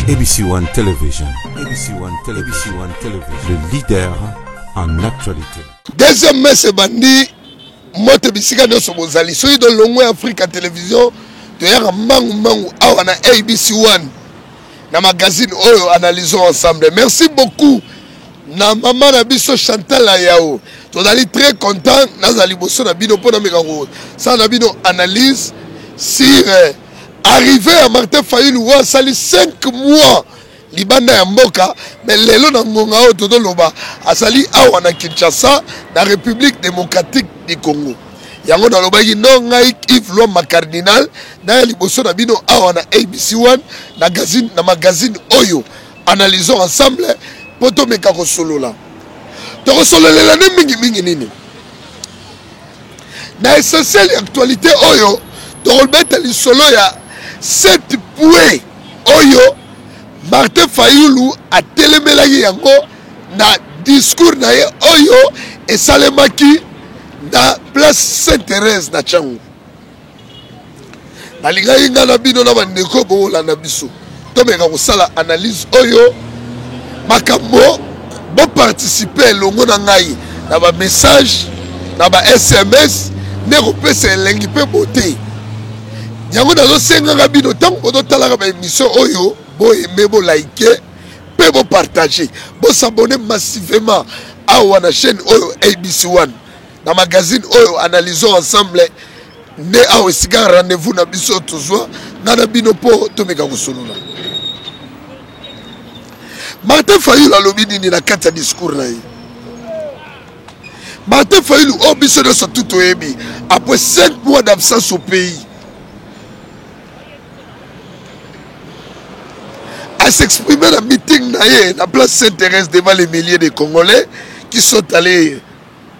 ABC One Television, ABC One Television, ABC One Television, le leader en actualité. Deuxième messe ebandi mbote bisika nyonso bozali soki tolongwe Africa Television toyaka mbangu mbangu awa na ABC One na magazine oyo analysons ensemble. Merci beaucoup na mama na biso Chantal Ayao, tozali très content nazala liboso na bino mpo nameka kosala na bino analyse sur arrivée ya Martin Fayulu oyo asali 5 mois libanda ya mboka, mais lelo na ngonga oyo tozoloba azali awa na Kinshasa na République démocratique du Congo. Yango nalobaki no ngai Yves Lwamba Cardinal naya liboso na bino awa na ABC One na magazine, na magazine oyo analysons ensemble mpo tomeka kosolola. Tokosololela nde mingimingi nini na essentiel ya actualité oyo tokobeta lisolo ya 7 points oyo Martin Fayulu atelemelaki yango na discours na ye oyo esalemaki na place Sainte-Thérèse na Tshangu. Nalingaki ngai na bino na bandeko bokolanda biso tomeka kosala analyse oyo makambo boparticipe elongo na ngai na ba message na ba SMS nde kopesa elengi mpe beauté. Yango nazosengaka bino ntango bozotalaka ba émission oyo boaime, bolike mpe bopartage, bosabone massivement awa na chaîne oyo ABC One na magazine oyo analysons ensemble nde awa esika rendez-vous na biso tozwa nga na bino mpo tomeka kosolola. Martin Fayulu alobi nini na kati ya discours na ye? Martin Fayulu oyo biso nyonso tu toyebi après 5 mois d'absence au pays a s'exprimer na meeting na ye na place Sainte-Thérèse devant les milliers de Congolais qui sont allés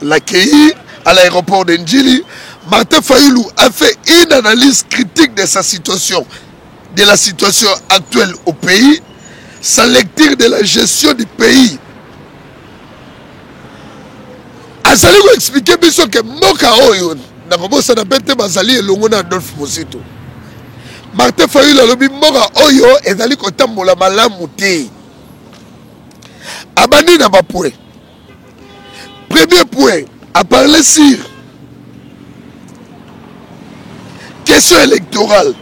l'accueillir à l'aéroport de Ndjili. Martin Fayulu a fait une analyse critique de sa situation, de la situation actuelle au pays, sa lecture de la gestion du pays. Azali ko expliquer biso ke mboka oyo nakobosana mpe te bazali elongo na Adolphe Muzito. Martin Fayulu alobi mboka oyo ezali kotambola malamu te. Abandi na ba point. Premier point, a parler sur question électorale.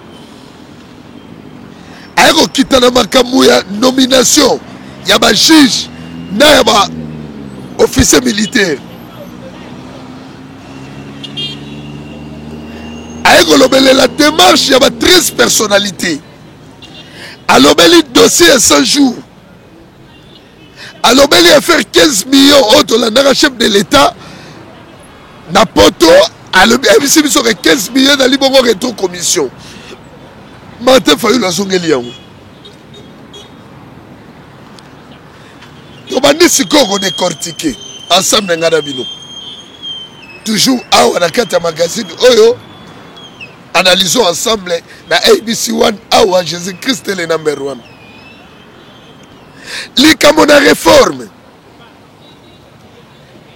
Aye kokita na makambo ya nomination ya ba juge na ya ba officier militaire. Aye kolobelela démarche ya ba 13 personnalités. Alobeli dossier ya 100 jours. Alobeli affaire 15 millions oyo tolandaka chef de l'État na poto, alobi ayebisi biso ke 15 millions ezali bongo rétro commission. Martin Fayulu azongeli yango. Tobandi sikoyo kodécortiquer ensemble ngai na bino toujours awa na kati ya magazine oyo analysons ensemble na ABC One awa Jésus-Christ le number 1. Likambo na réforme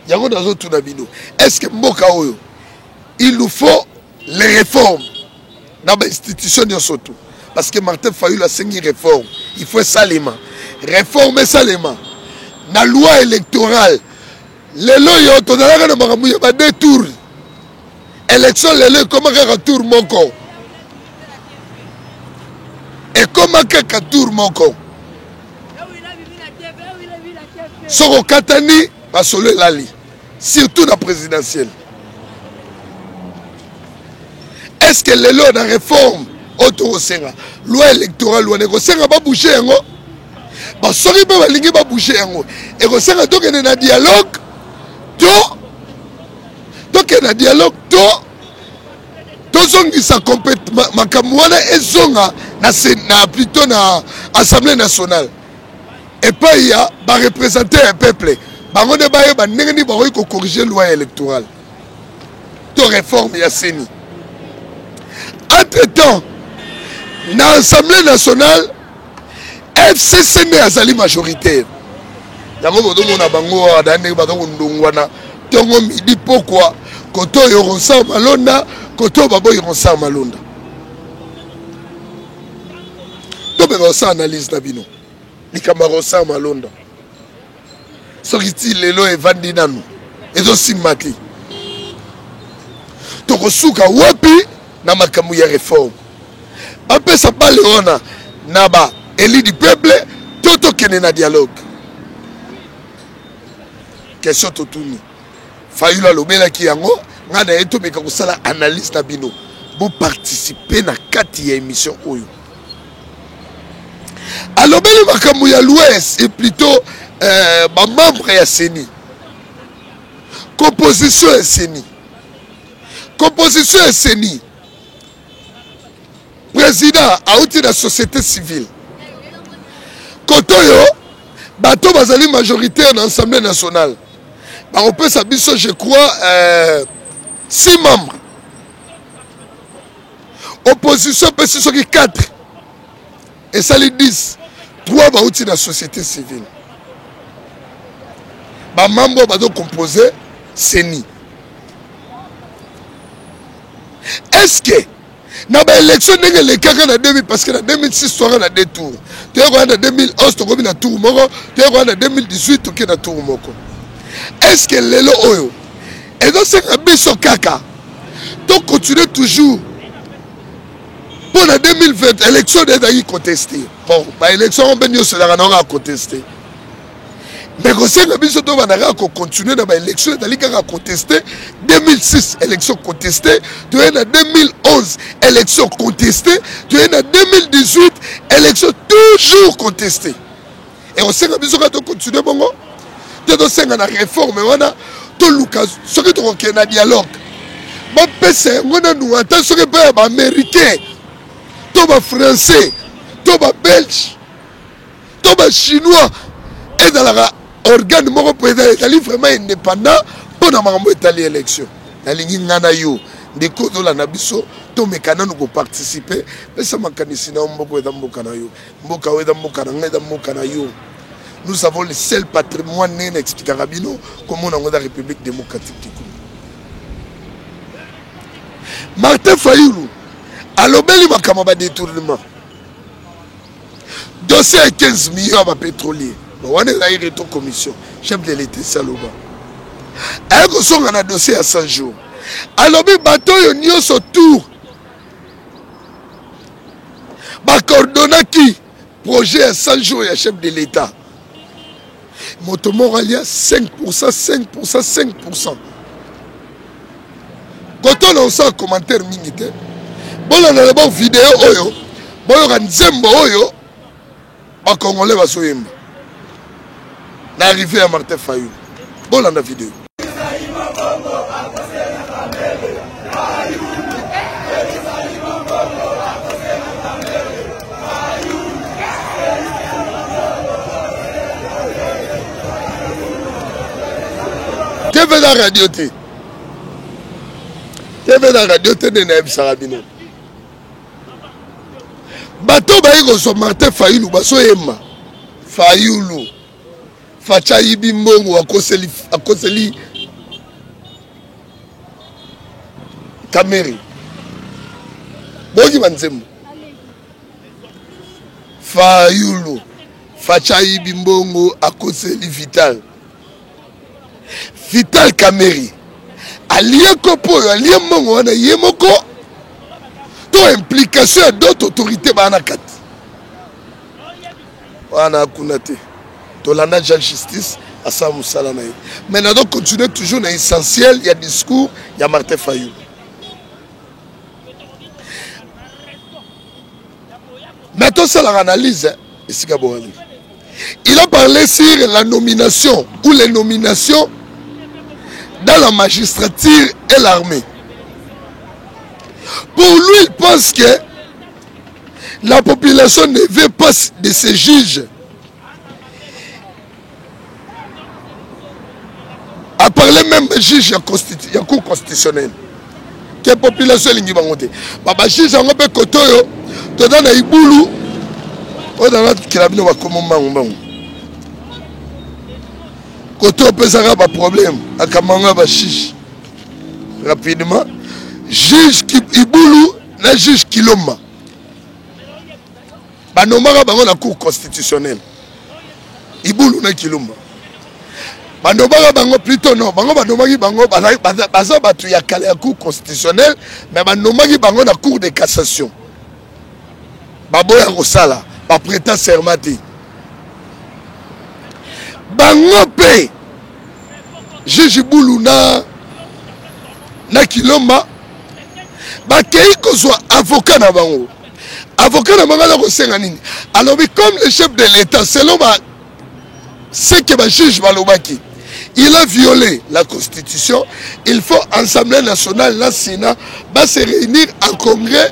yango nazotuna bino, est-ce que mboka oyo il nous faut les réformes na ba institution nyonso tout? Parce que Martin Fayulu asengi réforme, il faut esalema réforme, esalema na loi électorale. Lelo oyo tozalaka na makambo ya ba deux tours élection, lelo ekoma kaka tour moko, ekoma kaka tour moko. Soko okatani basolo elali, surtout na présidentielle. Est-ce que lelo na réforme oyo tokosenga loi électorale wana ekosenga babouche yango? Basoki mpe balingi babouche yango, ekosenga tokende na dialogue, to tokende na dialogue to tozongisa makambo wana ezonga na na plutôt na Assemblée nationale epai ya bareprésente ya peuple, bango nde bayeba ndenge nini bakoki kocorrige loi électorale to réforme ya CENI. Entre temps na Assemblée nationale FCC nde azali majoritaire, yango bozomona bango awa da ndenge baza kondongwana ntongo midi pokwa, koto oyo Ronsard Malonda, koto oyo baboyi Ronsard Malonda. Tomeka kosala analyse na bino likambo ya kosala malonda soki ti lelo evandi nanu ezosimba te, tokosuka wapi na makambo ya reforme? Bapesa bale wana na ba élu du peuple to tokende na dialogue? Question totuni. Fayulu alobelaki yango, ngai na ye tomeka kosala analyse na bino, boparticipe na kati ya émission oyo. Alobeli makambo ya l'ouest et plutôt bamembre ya CENI, composition ya CENI, composition ya CENI. Président auti na société civile, kote oyo bato bazali majoritaire na Assemblée nationale bakopesa biso, je crois, 6 membres. Opposition epesi soki 4, esali 10, 3 bauti na société civile. Bamembre oyo bazocompose CENI, est-ce que na baélection ndenge elekaka na 2000, parce que na 2006 toyaka na deux tours, toyaka na 2011 tokomi na tour moko, toyaka na 2018 toke na tour moko, est ce que lelo oyo ezosenga biso kaka tocontinue toujours mpo na 2020 élection nde ezalaki contesté? Bon, baélection yango mpe nyonso ezalaka nango kaka contesté, mais kosenga biso tobanda kaka kocontinue na baélection ezali kaka contesté? 2006 élection contesté, toye na 2011 élection contesté, toye na 2018 élection toujours contesté. Ekosenga biso kaka tocontinue bongo te? Tosenga na réforme wana, toluka soki tokokende na dialogue, bapesa yango nanu ata soki epai ya baaméricain to bafrançais to babelge to bachinois, ezalaka organe moko mpenza ezali vraiment indépendant mpo na makambo etali élection. Nalingi nga na yo, ndeko ozolanda biso, tomeka nanu koparticipe. Pesa makanisi na yo. Mboka eza mboka na yo, mboka oyo eza mboka na ngai, eza mboka na yo. Nous avons le seul patrimoine, ndenge na expliquaka bino, komona yango eza République démocratique du Congo. Martin Fayulu alobeli makambo ya badétournement, dossier ya 15 millions ya bapétrolier. Bon, wana ezali rétro commission, chef de l'État esi aloba. Aye kozonga na dossier ya 100 jours, alobi bato oyo nyonso tour bacoordonnaki projet ya 100 jours ya chef de l'État, moto moko alia 5, 5, 5. Kotona osala commentaire mingi te. Bolanda na bo video oyo, boyoka nzembo oyo bacongolais bazoyemba na arrivé ya Martin Fayulu. Bolanda video. TV na radio te, TV na radio te. Nde nayebisaka bino, bato bayi kozwa Martin Fayulu, bazoyemba Fayulu Fatshi ayibi mbongo, akoseli, akoseli Kamerhe. Boyoki banzembo Fayulu Fatshi ayibi mbongo, akoseli Vital, Vital Kamerhe alie kopo oyo, alie mbongo wana ye moko to implication ya d'autres autorités baa na kati wana kuna te? Tolanda Jean Justice asala mosala na ye, mais nazo continuer toujours na essentiel ya discours ya Martin Fayulu. Mais tosalaka analyse esika boyali. Il a parlé sur la nomination ou les nominations dans la magistrature et l'armée. Pour lui, il pense que la population ne veut pas de ces juges. A parlé même juge ya Cour constitutionnelle ke population elingi bango te. Babajuge yango mpe kote oyo toza na ibulu oyo nazakela bino bakomo mbangu mbangu, kote opesaka baproblème akambango ya bajuge rapidement, juge Ibulu na juge Kilomba. Banomaka bango na cour constitutionnelle. Ibulu na Kilumba. Banomaka bango plutôt non, bango banomaki bango baza bato ya kala ya cour constitutionnelle, mais banomaki bango na cour de cassation. Baboya kosala, ba prêter serment te. Bango pe juge Ibulu na Kilomba bakei kozwa avocat na bango. Avocat na bango aza kosenga nini? Alobi comme le chef de l'État, selon ba ce que ba juge balobaki, il a violé la constitution, il faut Assemblée nationale na Sénat ba se réunir en congrès,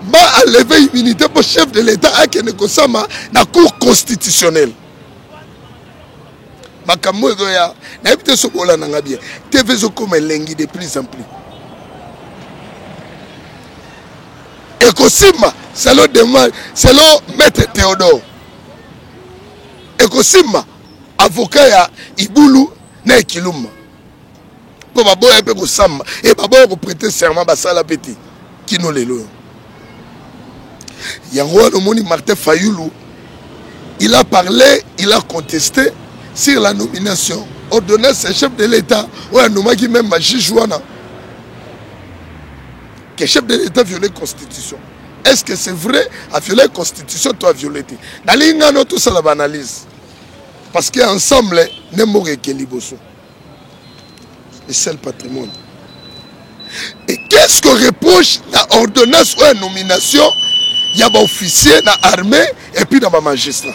ba enlever immunité pour chef de l'État akende kosama na cour constitutionnelle. Makambo ezoya, nayebi te soki olanda nga bien. TV ezokoma elengi de plus en plus. Ekosimba selon demande, selon maître Théodore. Ekosimba avocat ya Ibulu na Ekilumba. Po baboya pe kosamba et baboya ko prêter serment, basala pe te kino lelo. Yango wana omoni Martin Fayulu, il a parlé, il a contesté sur la nomination ordonnance chef de l'État oyo anomaki même ba juge wana que chef de l'État violé constitution. Est-ce que c'est vrai a violé constitution to a violé te? Nalingi nga no tosala ba analyse parce que ensemble ne moko ekeli liboso. Le seul patrimoine. Et qu'est-ce qu'on reproche na ordonnance ou la nomination? Il y a des officiers dans l'armée et puis dans les magistrats.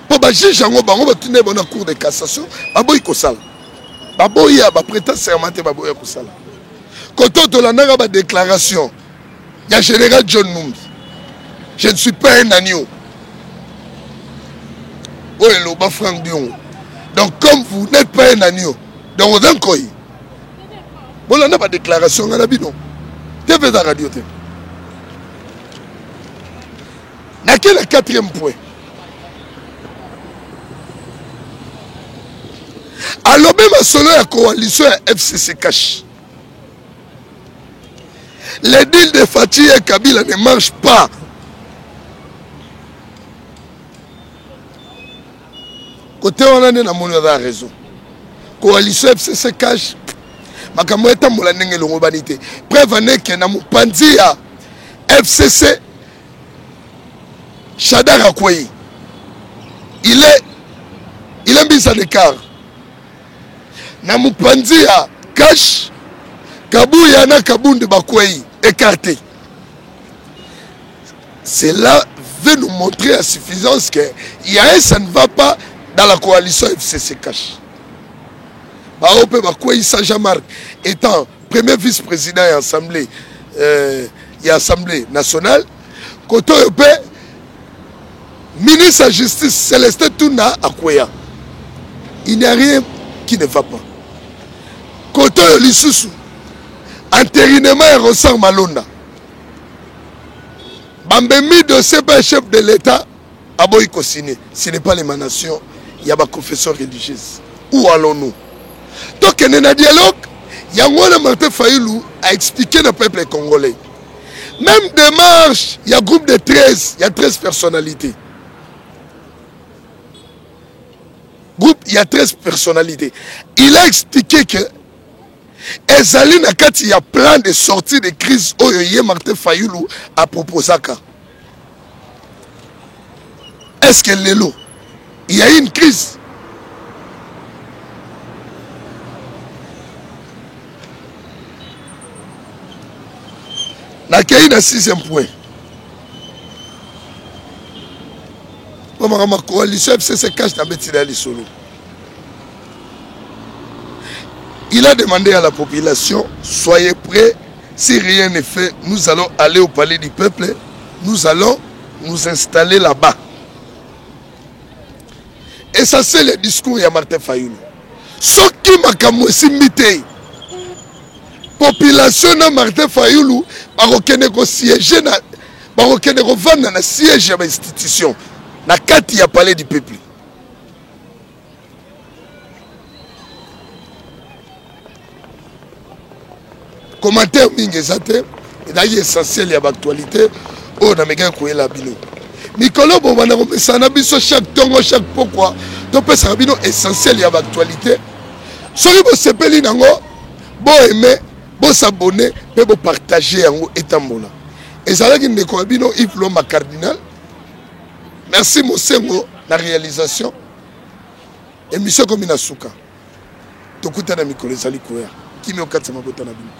Pour les juges, ils ont une cour de cassation, ils ont kosala. Ils ont prêté serment, ils ont kosala. Quand on a une déclaration, il y a général John Numbi. Je ne suis pas un agneau. Oh, le Franck Diongo. Donc, comme vous n'êtes pas un agneau, donc vous êtes quoi? Bon, on a pas de déclaration, on a dit non. Tu fais la radio. Dans quel quatrième point? Alors, même solo la coalition FCC Cash. Les deals de Fatshi et Kabila ne marchent pas. Côté on a na raison. Coalition FCC Cash, makambo etambola ndenge elongo bani te. Preuve en est que na mopanzi ya FCC, Shadary akwei. Il est mis à l'écart. Na mopanzi ya Cash, Kabuya na Kabund bakwei, écarté. Cela veut nous montrer à suffisance que il y a un, ça ne va pas dans la coalition FCC Cash. Baope bakwei, Saint Jean-Marc étant premier vice-président et assemblée nationale, Koto Yope, ministre de la Justice Célestin Tunda Akweya. Il n'y a rien qui ne va pas. Koto Lisusu, entérinement et Ronsard Malonda. Bambemi dossier par chef de l'État aboyi ko signer. Ce n'est pas l'émanation, il y a ma confession religieuse. Où allons-nous? Donc, il y a un dialogue. Yango Martin Fayulu a expliqué au peuple congolais. Même démarche, il y a un groupe de 13, il y a 13 personnalités. Groupe, il y a 13 personnalités. Il a expliqué que ezali na kati ya plan de sortie de crise oyo ye Martin Fayulu a proposaka. Est-ce que lelo il y a une crise? Nakei na 6e point. Po makambo ya coalition FCC Cash na beti na lisolo. Il a demandé à la population, soyez prêts, si rien n'est fait, nous allons aller au palais du peuple, nous allons nous installer là-bas. Et ça c'est le discours ya Martin Fayulu. Soki makambo esimbi te, population na Martin Fayulu bakokende ko siéger na, bakokende kovanda na siège ya ba institution na kati ya palais du peuple. Commentaire mingi eza te, ezalaki essentiel ya ba actualité. oyo namekaki koyela bino. Mikolo bobanda komesana na biso chaque ntongo, chaque pokwa, topesaka bino essentiel ya baactualité. Soki bosepeli nango, boaime, bosabone mpe bopartage yango etambola. Ezalaki ndeko ya bino Yves Lomba Cardinal. Merci Mosengo na réalisation. Émission ekomi na suka. Tokutana mikolo ezali koya. Kimia okati ya mabota na bino.